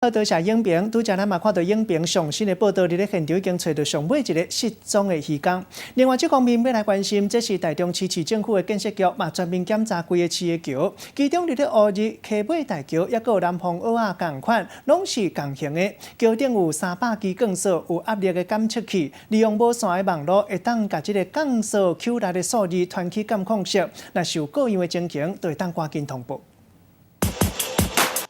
好，多謝影評，拄才咱嘛看到影評上新的報道，佇咧現場已經揣著上尾一个失蹤的漁工。另外，這方面欲來關心，這是台中市市政府的建設局嘛全面檢查規个市的橋，其中佇咧烏日溪尾大橋，抑閣有南方澳仔仝款，攏是仝型的。橋頂有300支鋼索，有壓力的感測器，利用無線的網路，會當共這个鋼索扣力的數字傳去監控室，若是有過樣的情形，就會當趕緊通報。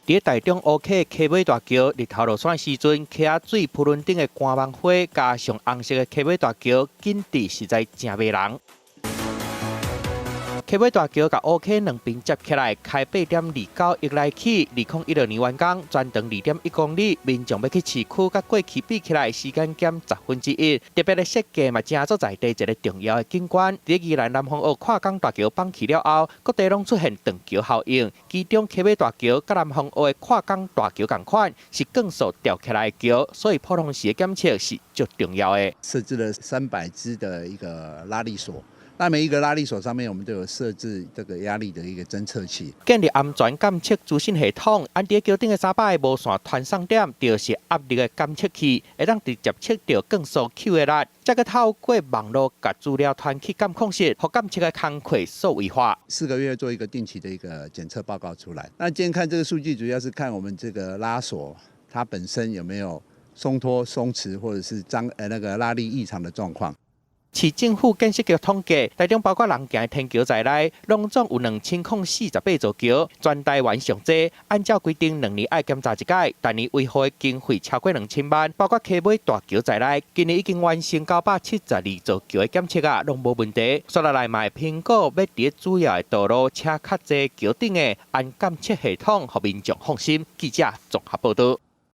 佇台中烏溪溪尾大橋，日頭落山時陣，溪仔水浮輪頂的乾網花，加上紅色的溪尾大橋，景致實在誠迷人。溪尾大橋共烏溪兩邊接起來，開8.29億來起，2016年完工，全長2.1公里，民眾欲去市區佮過去比起來，時間減1/10。特別的設計嘛，成做在地一个重要的景觀。佇宜蘭南風澳跨港大橋綁起了後，各地攏出現斷橋效應。其中溪尾大橋佮南風澳的跨港大橋仝款，是鋼索吊起來的橋，所以普通時的檢測是足重要的。設置了300支的一個拉力索。那每一個拉力索上面，我們都有設置這個壓力的一個偵測器，建立安全監測資訊系統。按佇橋頂的300個無線傳送點，就是壓力的監測器，會當直接測著鋼索扣的力，再閣透過網路共資料傳去監控室，予監測的工課數位化。4個月做一個定期的一個檢測報告出來。那今天看這個數據，主要是看我們這個拉索它本身有沒有鬆脫、鬆弛，或者是張那個拉力異常的狀況。市政府建設局統計，台中包括人行的天橋在內，攏總有2048座橋，全台灣上濟。按照規定，2年愛檢查一擺，逐年維護的經費超過2000萬，包括溪尾大橋在內，今年已經完成972座橋的檢測啊，攏無問題。煞落來嘛會評估，欲佇主要的道路車較濟橋頂的按監測系統，予民眾放心。記者綜合報道。